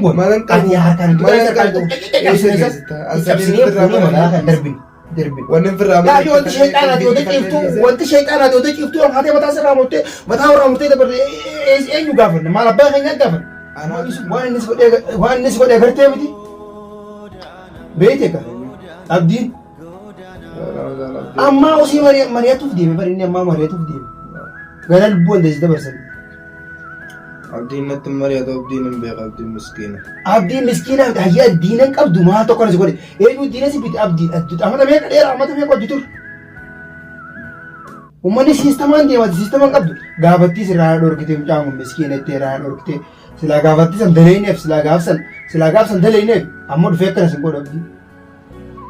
goone. Malan qabu. Ati harkaan hin Malan tuqne qabu. Eessa geessita? An saniin cabsinee firraa fuunee mana magaalaa kan darbine. Darbine. Wanni firraa Yaa wanti sheexaanaati wanta ciiftuu wanti sheexaanaati wanta ciiftuu ol kaatee mataa sirraa murtee mataa irraa murtee dabarre eenyu gaafanna maal abbaa keenyaa gaafanna. Waan innis godhee waan innis godhee agartee miti. Beeyte ka abdiin ammaa osii mari'atuuf deeme bari inni ammaa mari'atuuf deeme. Gara lubbuu wanta dabarsan. Abdiin natti hin mari'atu, abdiin hin beeka, abdiin miskiina. Abdiin miskiina hayyaa diina hin qabdu maal tokko si godhe eenyu diina si bite abdiin amata meeqa dheeraa amata meeqa hojii ture. Uummanni siistamaan deemati siistama hin qabdu gaafattii sirraa dhorkite mucaan kun miskiina itti irraa dhorkite silaa gaafattii san daleyneef silaa gaafsan silaa gaafsan daleyneef amma dhufee akkana sin godhu abdiin.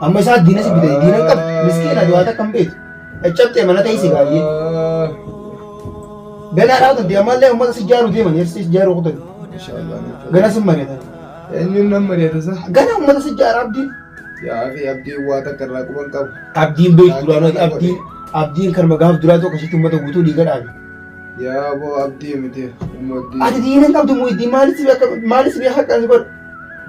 Amma isaa diina si bite diina hin qabdu miskiina du'aa takka hin beektu. Caccabxee mana ta'ii si baay'ee. Ganaa dhaabatan ammallee uummata si jaaru deeman yersi si jaaru kutan. Gana sin mari'atan. Eenyuun nan mari'ata isa? Gana uummata si jaara abdiin. Yaa fi abdiin waa takka irraa quban qabu. Abdiin beektu duraanuu abdiin abdiin kan magaaf duraa tokko asitti uummata guutuu dhiiga dhaabe. Yaa boo abdii miti ummaddii. Ati diina hin qabdu muhiddii maalis beeka maalis beeka akka si godhu.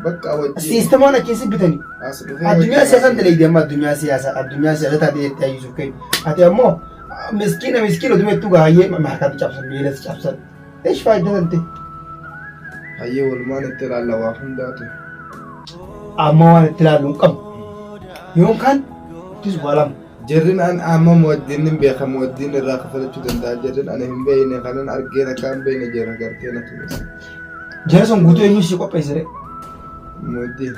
Bakka wajjin. Siistamaan achi si bitani. As dhufee Addunyaa wajjin siyaasaan dalagdi amma addunyaa siyaasaa addunyaa siyaasaa taatee jettee Yuusuf keenya. Ati ammoo miskiina miskiina oduma ittuu gaayyee harkatti cabsan miilatti cabsan. Eesh faayidaa tante. Hayyee walumaan itti ilaalla waa hundaatu. Amma waan itti ilaallu hin qabnu. Yookaan ittis waa lama. Jarrin an amma muwaddin hin beeka muwaddin irraa kafalachuu danda'a jarrin ana hin beekne kanan argeen akka hin beekne jara gartee na tume. Jara sun guutuu eenyu si qopheesse ree? Muwaddin.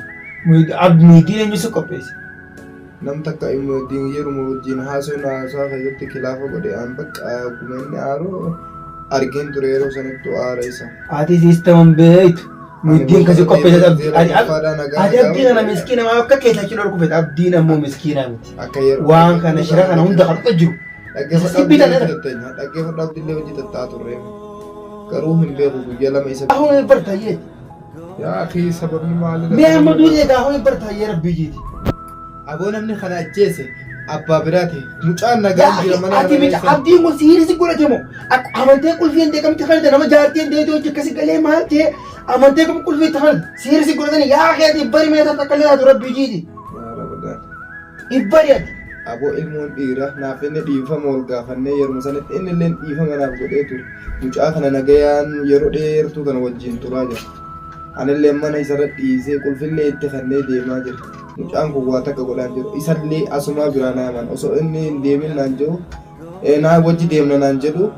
Muhiddin eenyu si qopheesse? Nam takka muwaddin yeruma wajjin haasoo haasaa keessatti kilaafa godhe an bakka akkuma inni aaru argeen ture yeroo sanattu aara isa. Ati siistaman beektu. Muhiddin kasi qopheesse abdii. Ati abdii kana miskiina maa akka keessa achi dhorku fedha abdiin ammoo miskiina miti. Akka yeroo Waan kana shira kana hunda kan jiru. Dhaggeeffadhu Si bitan irra. Dhaggeeffadhu abdiillee hojii tattaa turre. Garuu hin beeku guyyaa lama isa. Ahoo hin bartaayyee. Yaa akii sababni maali? Mee amma duutee gaafoo hin bartaayyee rabbii jiiti. Aboo namni kana ajjeese abbaa biraati. Mucaan nagaan jira mana Ati miti abdiin kun sihirii si godhate moo amantee qulfii hin deekamti kanate nama jaartii hin deetee hojii akkasi galee maal ta'e amantee kam qulfii itti kanate sihirii si godhatani yaa keeti bari mee takka illee taatu rabbii jiiti. Ibbari ati. Aboo ilmoon dhiira naaf inni dhiifama wal gaafannee yeruma sanitti inni illee dhiifama naaf godhee ture. Mucaa kana nagayaan yeroo dheertuu kana wajjin turaa jira. Anillee mana isarra dhiisee qulfillee itti kennee deemaa jira. Mucaan kun waa takka godhaan jiru. Isallee asumaa biraa naaman osoo inni hin deemin naan jedhu naa wajji deemna naan jedhu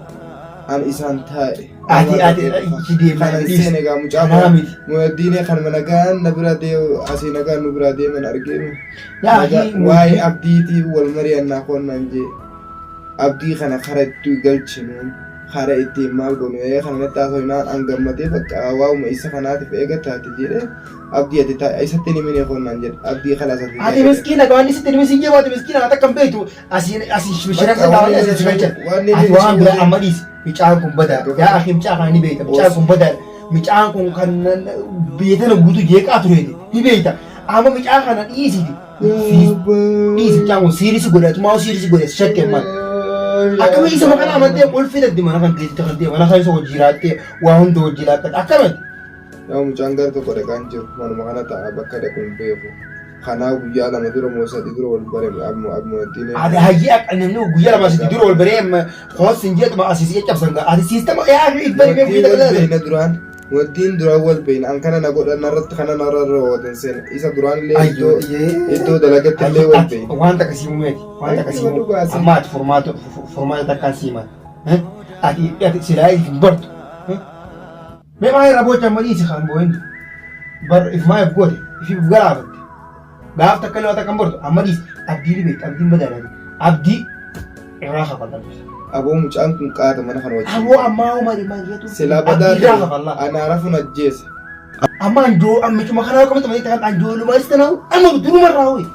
an isaan taa'e. Ati ati ichi deemaa Kanan dhiisi. seene egaa mucaa Kanaa miti. Mu'addiinee kanuma nagaan na bira deemu asii nagaan nu biraa deeman argeemi. Yaa Nagaa- akhi, Waa'ee abdiitii wal mari'annaa koonnaan jee abdii kana kara itti galchinu kara ittiin maal goonu ee kana natti haasofnaan an gammadee bakka waa'uma isa kanaatiif eega taate jedhee abdii ati taa'e isatti hin himine koonnaan jedhe abdii kalaas ati Ati miskiina waan isitti himi siin jedhu ati miskiina ati akkam beektu asiin asiin shira Bakka kan waan dhaabanii asiin si galchan. waan inni Ati waan biraa ishee amma dhiisi. Mucaan kun badaa. Yaa akhi mucaa kana ni beekta. Mucaan kun badaa. Mucaan kun kan biyya tana guutuu jeeqaa tureeti. Ni beekta. Amma mucaa kana dhiisiti. Dhiisi mucaan kun siirisi godhatu maa siirisi godhe shakke maal. Akkamitti isa maqaan amantee qulfii daddi mana kan keessatti kan ta'e mana kan isa hojii raattee waa hunda hojii laakkate akkamitti. Yaa mucaan gara tokko dhaqaan jiru manuma kana ta'a bakka dhaqu hin beeku. Kanaa guyyaa lama dura moo sadi dura wal bare mu'addiin. Ati hayyee akka namni guyyaa lama asitti dura wal baree hoos hin jedhuma asii si caccabsan gaa. Ati siistama yaa fi ibbari mee Mu'addiin guyyaa wal takka beeyna duraan. Mu'addiin duraan wal beeyna an kana na godhan narratti kana narra raawwatan seena. Isa duraan illee iddoo iddoo dalagatti illee wal beeyna. Waan takka sii mumeeti. Waan takka sii Dhugatti mumeeti. Amma ati furmaata furmaata takkaan sii mala. Ati ati silaa hin bartu. Mee maa irra boocha amma dhiisi kan boo'in. Bar if maa if goote if if garaafatte. Gaaf takka illee takka hin bartu amma dhiisi abdii ni beekta abdiin badaadha. Abdii irraa kafalaa. Aboo mucaan kun qaata mana kana wajjin. Aboo ammaa umari maal Silaa badaa Abdii irraa kafalaa. Anaa rafuun ajjeesa. Amma anjoo ammicuma kanaa qabatu malee kan anjoolumaa isa tanaa amma duruma irraa ho'i.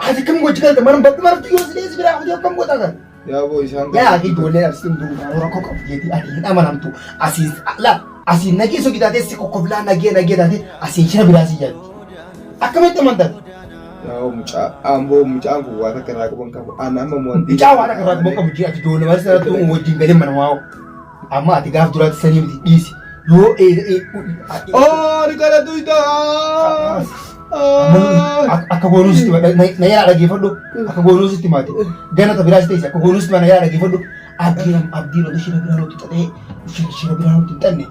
Ati kam gochi galta mana bakka marti yoo silee si biraa kutee akkam goota kan. Yaa boo isaan Yaa ati ijoollee arsiin duuba rakkoo qabdu jeetii ati hin amanamtu asiin la asiin nagee sogi taatee si kokkoflaa nagee nagee taatee asiin shira biraa si jaatti. Akkamitti amantan? Yaa mucaa amboo mucaan kun waa takka irraa qaban qabu. Ana amma mu'addiin. Mucaa waan akka irraa qaban qabu jee ati ijoollee marsi sanatti wajjin galee mana waa'u. Amma ati gaaf duraatti sanii miti dhiisi. Yoo Oh, ni kana tuyta. Akka goonuu sitti na yaa dhaggeeffadhu. Akka goonuu sitti maati. Gana ta biraa si teesse akka goonuu sitti na yaa dhaggeeffadhu. Abdiin abdiin oduu shira biraa nutti xaxee shira biraa nutti hin xanne.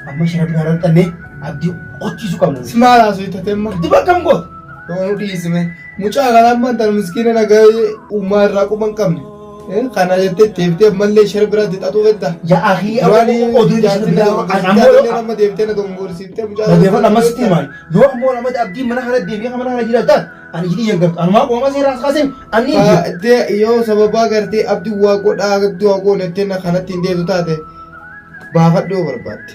Amma shira biraa nutti xanne abdii qochiisuu qabna. Si maal haasofta temma? Diba akkam goota? Yoo dhiisime. Mucaa kana ammaan tan miskiina nagaa uumaa irraa quba hin qabne. Kana jettee deebitee ammallee shira biraatti xaxuu fedha. Yaa akii oduu shira biraa ammoo amma deebitee na dogongorsiiftee mucaa. Dhaggeeffadhu ammas sitti himaa. Yoo ammoo namatti abdiin mana kana deebi'ee mana kana jiraatu taate ani jedhii hin gartu. Anumaa qooma seeraas kaasee ani hin jiru. Yoo sababaa gartee abdii waa godhaa abdii waa goone jettee na kanatti hin deebitu taate baafadhu yoo barbaadde.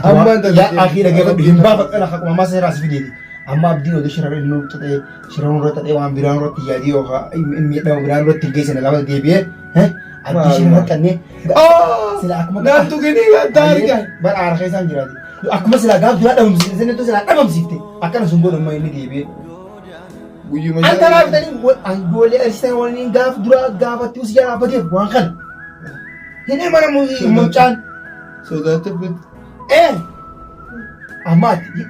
Ammaan Yaa akii dhaggeeffadhu hin baafadhu lafa qooma seeraas fideeti. Amma abdiin oduu shira inni xaxee shira nurra xaxee waan biraa nurratti yaadii yookaan miidhama biraa nurratti hin geessine lama deebi'ee abdii shira nurra xannee sila akkuma Naantu gini gaddaa argaa. Bara aara keessaan jiraati. Akkuma silaa gaaf duraa dhabamsiifte sinittu silaa dhabamsiifte akkana sun godhu amma inni deebi'ee. Guyyuma Anta laaf bitanii ijoollee arsitan waliin gaaf duraa gaafatti us jalaa badeef waan kana. Hin amanamu mucaan. Sodaata bit. Ee amma ati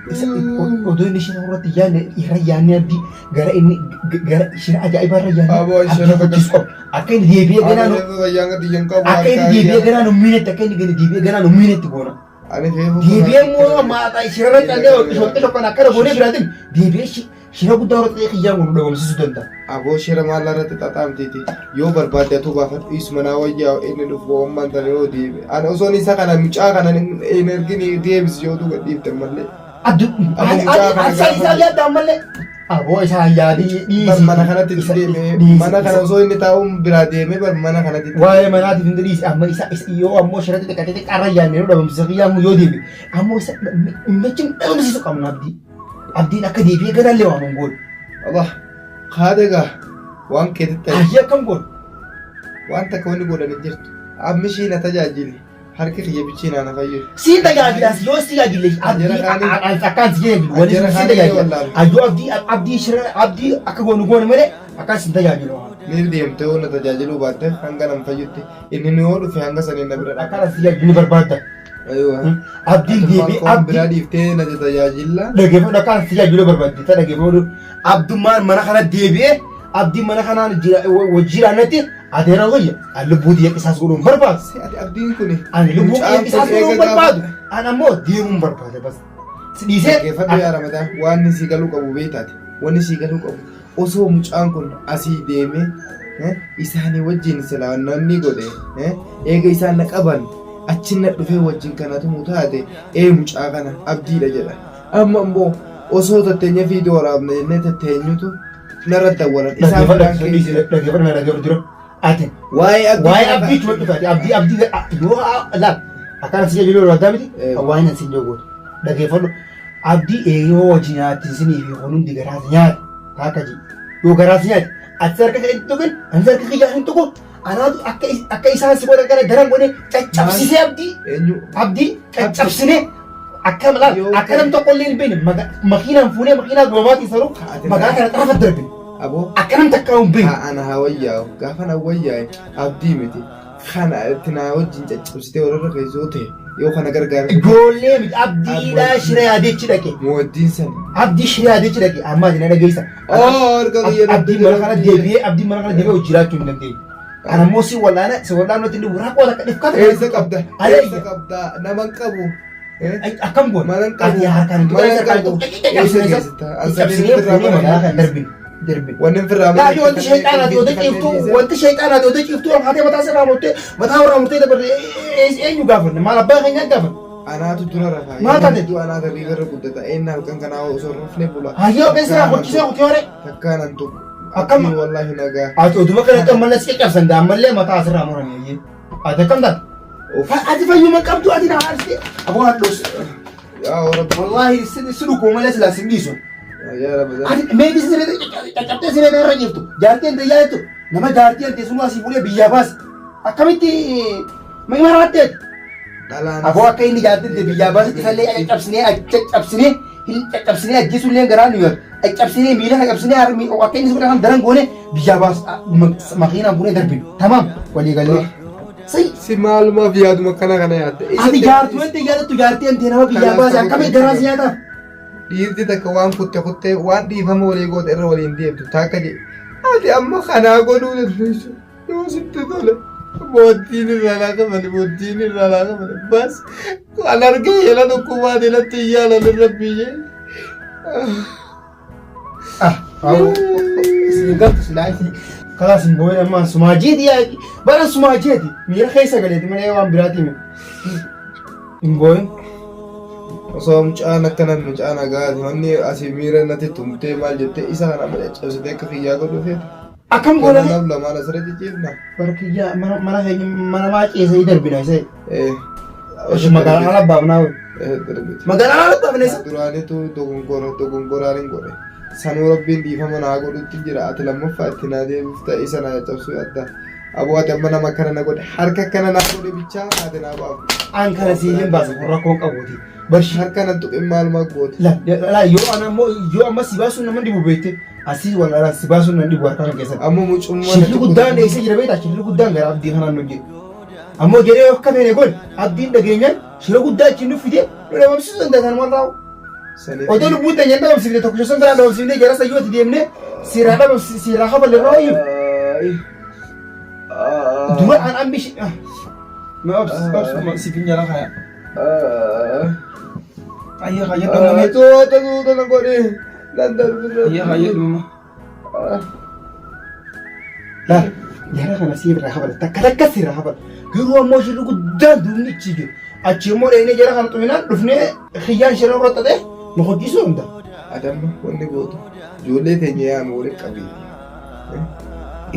odoo inni shira irratti yaadne irra yaadne abdii gara inni gara shira ajaa'ibaa irra yaadne Aboo abdii shira hojjechiisu qabna. Akka inni deebi'ee ganaa nu akka inni deebi'ee ganaa nu miinetti akka inni deebi'ee ganaa nu miinetti goona. Ani feefu. Deebi'ee immoo maataa shira irra callee shoqqee shoqqan akkana goonee biraatiin deebi'ee shira guddaa irra ta'ee kiyyaan kun nu dhabamsiisuu danda'a. Aboo shira maal irratti xaxaamtiiti. Yoo barbaadde atuu baafadhu isuma naa wayyaa inni dhufu ammaan tana yoo deebi. Ani osoon isa kana mucaa kana hin ergin deebisi yoo duuba dhiifte malee. Addu Aboo mucaa kana isaa gaafa yaadda ammallee. Aboo isaa yaadii dhiisi. Bar mana kanatti itti deeme mana kana osoo inni taa'uun biraa deeme bar mana kanatti itti Waa'ee manaatiif hin dhiisi amma isa isa yoo ammoo shira xixiqqaa xixiqqaarra yaadne nu dhabamsiisa kiyyaan yoo deebi ammoo isa machiin dhabamsiisu qabna abdii. Abdiin akka deebi'ee ganallee waan hin goone. Allah haadha egaa waan keetitti ta'e Ayyee akkam goone. waan takka wanni godhan hin jirtu. Amma ishii na tajaajili harki kiyya bichii naa na fayyu. Siin tajaajilas yoo si tajaajile abdii Ajjara kaanii- akkaan si tajaajilu waliin Ajjara si kaanii tajaajila. wallaalu. Ayyoo abdii abdii shira abdii akka goonu goone malee akkaan si tajaajilu. Ni deemte yoo na tajaajiluu baatte hanga nan fayyutti inni nu yoo dhufe hanga saniin na bira dhaqa. Akkaan si tajaajilu ni barbaadda. Aywa. Abdiin deebi'ee Waan biraa abdii dhiiftee na tajaajilla. dhaggeeffadhu akkaan si tajaajilu barbaadde ta dhaggeeffadhu abdummaan mana kana deebi'ee abdiin mana kanaan jiraannetti adeera wayya ani lubbuu xiyya qisaas godhuun barbaadu. Si ati abdiin kuni. Ani lubbuu xiyya Mucaan qisaas kun godhuun eega barbaadu. gaafa- Ani ammoo deemuun barbaada bas. Si dhiisee Dhaggeeffadhu yaa Ramadaan waan inni sii galuu qabu beektaati. Wanni sii galuu qabu osoo mucaan kun asii deemee isaanii wajjin silaa namni godhe eega isaan na qaban achi na dhufee wajjin kana tumu taate ee mucaa kana abdiidha jedha. Amma immoo osoo tatteenya fiidoo waraabna jennee tatteenyutu narra dawwalan. Isaan biraan dhaggeeffadhu keessa. dhaggeeffadhu na dhaggeeffadhu dura. Ati Waa'ee abdii waa'ee abdii chuma dhufaati abdii abdii yoo laal akkana si jedhu yeroo miti Eh. waa'ee nan siin jedhu dhaggeeffadhu abdii eeyyoo wajji nyaatti isinii fi kun hundi garaas nyaata akka ji yoo garaas nyaate ati harka kee hin tuqin ani harka kiyyaa hin tuqu anaatu akka akka isaan si godhan kana daran godhe caccabsisee abdii Eenyu? abdii caccabsinee akka laal Yoo akka nam tokko illee hin beekne makiinaan fuunee makiinaa gobaatiin saruu Ati magaa kana xarafa darbine Aboo. akka nam takkaa hin beekne. Haa ana haa wayyaa'u gaafa na wayyaa'e abdii miti kana itti naa wajjin caccabsitee walirra keessoo ta'e yoo kana gargaara Ijoollee miti abdiidhaa shira yaadeechi dhaqe. mooddiin sani. Abdii shira yaadeechi dhaqe amma ati na dhageessa. Oo harka kiyya Abdiin mana kana deebi'ee abdiin mana kana deebi'ee jiraachuu hin dandeenye. Ana immoo si wallaana si wallaanootti inni rakkoo takka dhifkata. Eessa qabda? Alee Eessa qabda? Nama hin qabu. Akkam goone? Mana hin qabu. Ati harkaan hin Mana hin tuqne qabu. Eessa geessita? Caccabsinee fuunee magaalaa kana darbine. Darbine. Wanni firraa Laafi wanti shayxaanaati yoo ciiftuu wanti shayxaanaati yoo ciiftuu haatee mataa sirraa murtee mataa irraa murtee dabarre eenyu gaafanne maal abbaa keenyaa gaafanne. Anaatu dura rafaa. Maal taate? Hedduu anaatu riifarra guddata. Eenyu halkan kanaa osoo rafne bula. Hayyoo keessaa hojjisee kutee horee. Takkaan an tokko. Akkam? Abdii Wallaahi nagaa. Ati oduma kanatti ammallee si caccabsan ammallee mataa asirraa muranii ayyee. Ati akkam taate? Of. Ati fayyuma qabdu ati na aarsite. Aboo hadhoos. Yaa Rabbi. Wallaahi si dhukkuba malee silaa sin dhiisu. Yaa Rabbi. Ati meetii siree caccabtee siree irra jirtu. Jaartii ante yaadatu nama jaartii ante sunuu asii fuudhee biyyaa baase. Akkamitti maraatteet? Dhalaan. Aboo akka inni jaartii ante biyyaa baasetti isallee caccabsinee caccabsinee hin caccabsinee ajjeesullee garaa nu yaadu. Caccabsinee miila caccabsinee harmi akka inni godhan daran goone biyyaa baas makiinaan fuunee darbinu. Tamaam walii galee. Sayi. Si maalumaaf yaaduma kana kana yaadda. Ati jaartuu ente yaadattu jaartii ente nama biyyaa baase akkamiin garaa si nyaataa? Dhiirti takka waan kutte kuttee waan dhiifama walii goote irra waliin deemtu takka jedhe. Ati amma kanaa godhuu dandeessu yoo sitti tole. Moottiin irraa naa kafale moottiin irraa naa kafale bas kan argee yeela dhukkubaa natti hin yaalan irra biyyee. Ah, siin galtu silaa isin karaa siin boo'in ammaa sumaa jeeti yaa bara sumaa jeeti miira keessa galeeti malee waan biraatii miti. Hin boo'in. Osoo mucaan akkana mucaan agaati manni asii miira natti tumtee maal jettee isa kana amma caccabsitee akka kiyyaa godhuu feete. Akkam goona? Kanaaf lamaan asirra cicciifna. Bara kiyyaa mana mana keenya mana maa ceesanii darbina isa. Eh. Magaalaa ala baafnaa. Eh, darbite. Magaalaa ala baafna isa. Duraanitu dogongora dogongoraan hin godhe. Sanuu rabbiin dhiifama naa godhutti jira. Ati lammaffaa itti naa deebifta isa naa caccabsuu yaadda. Aboo ati amma nama akkana na godhe harka akkana naa godhe bichaa ati naa baaftu. An kana siin hin baasa kun rakkoon qabuuti. Barshi Harka nan tuqin maalumaa goote. La la yoo ana ammoo yoo amma si baasuun nama dhibu beekte asii wal ala si baasuun nan dhibu harka kan keessatti. Amma mucummaa Shirri guddaan eessa jira beektaa shirri guddaan gara abdii kanaan nu jira. Ammoo jedhee akka feene godhe abdiin dhageenyaan shira guddaa achiin nu fide nu dhabamsiisuu danda'a sanumaan raa'u. Otoo lubbuun teenya hin dhabamsiifne tokko shan biraa dhabamsiifne gara sayyooti deemne seeraa dhabamsiifne seeraa kafalle irraa wayyu. Dura an ambi shi. Ma obs obs si finyara kaya. Ayya kaya dhumame. Tuuta tuuta na godhe. Nan darbirra. Ayya kaya dhumama. Laal jara kana si irraa kafala takka takka si irraa kafala. Garuu ammoo shirri guddaan duubni achi jiru. Achi immoo dhaqnee jara kana xuminaan dhufnee kiyyaan shira irra xaxee nu hojjisuu danda'a. Adamma wanni gootu ijoollee teenya yaame walitti qabeeti.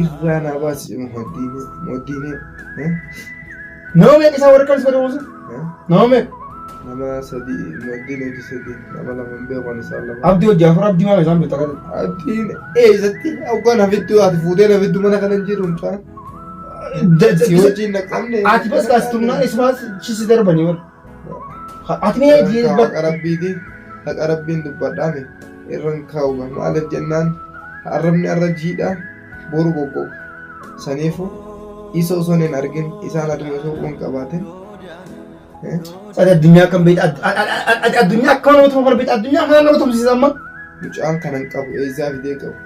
Irraa naa baasi muhaddiinee muhaddiinee. Nama meeqa isaa warra kamis godhamu sun? Nama meeqa? Nama sadii muhaddiin hojii sadii nama lama hin beeku ani isaan lama. Abdii hojii afur abdii maal isaan beektu akka Abdiin eessatti hoggaan hafittu ati fuutee hafittu mana kana hin jiru mucaan. Si wajjin naqamne. Ati bas kaas tumnaan isumaas chisi darbanii warra. Ati mee Haqa rabbiiti haqa rabbiin dubbadhaame irran kaa'uga maaliif jennaan arrabni arra jiidha boru goggoga saniifu isa osoo hin argin isaan aduma osoo quban qabaatin Ati addunyaa akkam beekta? Ati addunyaa akkam nama tumsa beekta? Addunyaa kana nama tumsiisa amma. Mucaan kanan qabu eessaa fidee qabu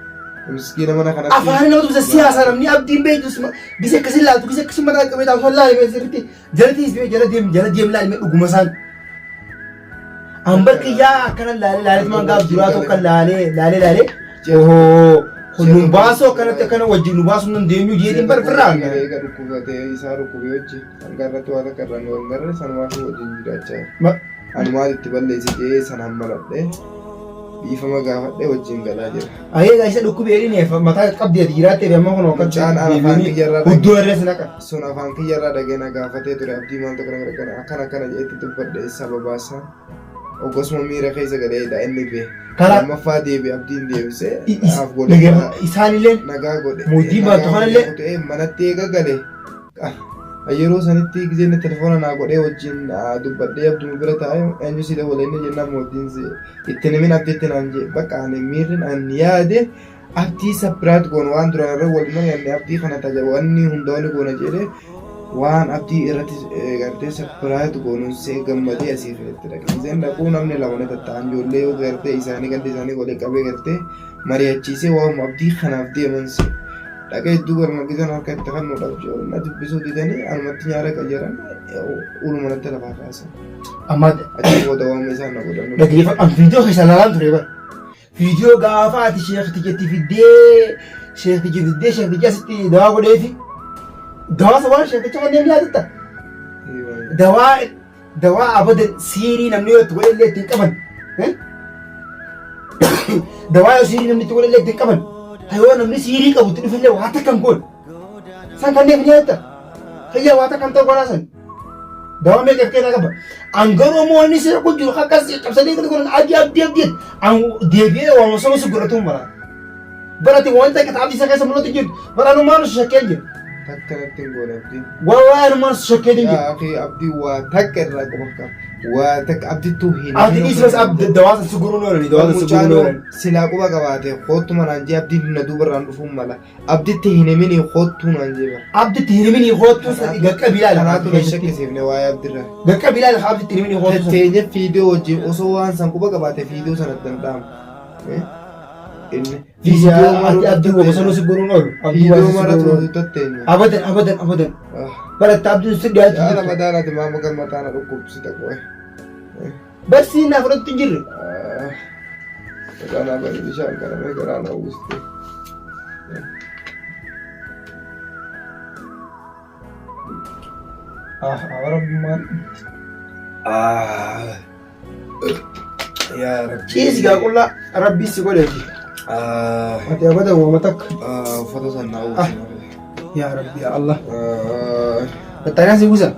miskiina mana kanatti Afaan nama tumsa siyaasa namni abdiin beektu gise akkasii laaltu gise akkasii mataa qabee taa'u san laali mee sirriitti jala tiisee jala deem jala deem laali mee dhuguma isaan. Ambar kiyyaa akkana laalee laalee tumaan gaaf duraa tokko laalee laalee laalee ohoo kun nu baasuu akkanatti akkana wajjin nu baasuu hin dandeenyu jeetiin bar firraa. Eega dhukkubatee isaa dhukkubee hojii hanga irratti waan akka irraan wal garre sanumaa fi wajjin jiraachaa jira. Anumaan itti balleesse jedhee sana hammaladhee dhiifama gaafadhee wajjin galaa jira. Ayee isa dhukkubee jedhini mataa qabdi ati jiraattee fi amma kun Mucaan ana afaan kiyyarraa hudduu irra si naqa. Sun afaan kiyyarraa dhagee na gaafatee ture abdii maaltu kana kana akkana akkana jedhetti dubbadhe sababaa isaa. Ogosuma miira keessa galeedha inni bee. Karaa- Lammaffaa deebi abdiin deebisee naaf godhe. Isaanillee Nagaa godhe. Mootii baattu kanallee- Kutee manatti eega gale. Yeroo sanitti giseen telefoona naa godhee wajjin dubbadhee abduma bira taa'ee eenyu si dawwala inni jennaan mootiin si itti himin abdiitti naan jee bakka ani miirri ani yaade abdii sapiraat goona waan duraan irra wal mari'anne abdii kana taja wanni hundaa'u goona jedhee waan abdii irratti gartee sapiraat goonuun see gammadee asii fe'etti dhaqe. Giseen dhaquu namni lama ni tatta'an ijoollee yoo gartee isaanii gandi isaanii walii qabee gartee mari'achiisee waamuma abdii kanaaf deeman see. Dhaqee hedduu garuma giseen harka itti kennuudhaaf jiru na dubbisuu didanii anumatti nyaara qajeeran uluma natti lafaa kaasan. Amma Achi booda waamuma isaan na godhan. Dhaggeeffadhaan viidiyoo keessa ilaalaan ture bara. Viidiyoo gaafa ati sheekticha itti fiddee sheekticha fiddee sheekticha asitti dawaa godheefi dawaa sabaan sheekticha kanneen yaadatta. Dawaa dawaa abadan siirii namni yoo itti godhe illee ittiin qaban. Dawaa yoo siirii namni itti godhe illee ittiin qaban. Yoo namni siirii qabu itti dhufe illee waa takka hin goone. San kanneen ni yaadatta. Fayyaa waa takka hin ta'u kanaa san. Dawaa meeqa of keessaa qaba. An garuu ammoo inni seera kun jiru akkas cabsanii kun godhan abdii abdii abdii. An deebi'ee waan osoo si godhatu mara. Barate wanta akka abdii isa keessa mul'atu jiru. Bara anumaan si shakkee jiru. Takka natti hin goone abdiin. Waa anumaan si shakkee jiru. Yaa akhi abdii waa takka irraa quba qaba. Waa takka abdittuu hin Ati dhiisi bas abdi dawaasa si guruun oolani dawaasa si guruun Mucaan oolani. silaa quba qabaate koottu manaan jee abdiin na duubarraan dhufuun mala. Abditti hin himini koottuu naan jee bara. Abditti hin himini koottuu sadi gaqqabi ilaali. Kanaatu na shakkisiifne waa'ee abdirraa. Gaqqabi ilaali abditti hin himini koottuu sadi. Teenya fiidiyoo wajjin osoo waan san quba qabaate fiidiyoo sana danda'amu. Inni Ati abdii bosonuu si guruun oolu. Abdii Fiidiyoo waan si mara guruun oolu. tuutu tatteenya. Abadan abadan abadan. Baratta abdiin si dhiyaatu. Yaala madaalaati maama kan mataa na dhukkubsita qo'e. Barsiin naa fudhattu hin jirre. Maqaan bani bishaan kana mee garaa na uwwiste. Ah, rabbummaan. Yaa Rabbi. Ciisi gaa qullaa rabbii si godheeti. Ati abadan waama takka. Uffata san na uwwisi. Yaa Rabbi yaa Allah. Battaaniyaan si buusan.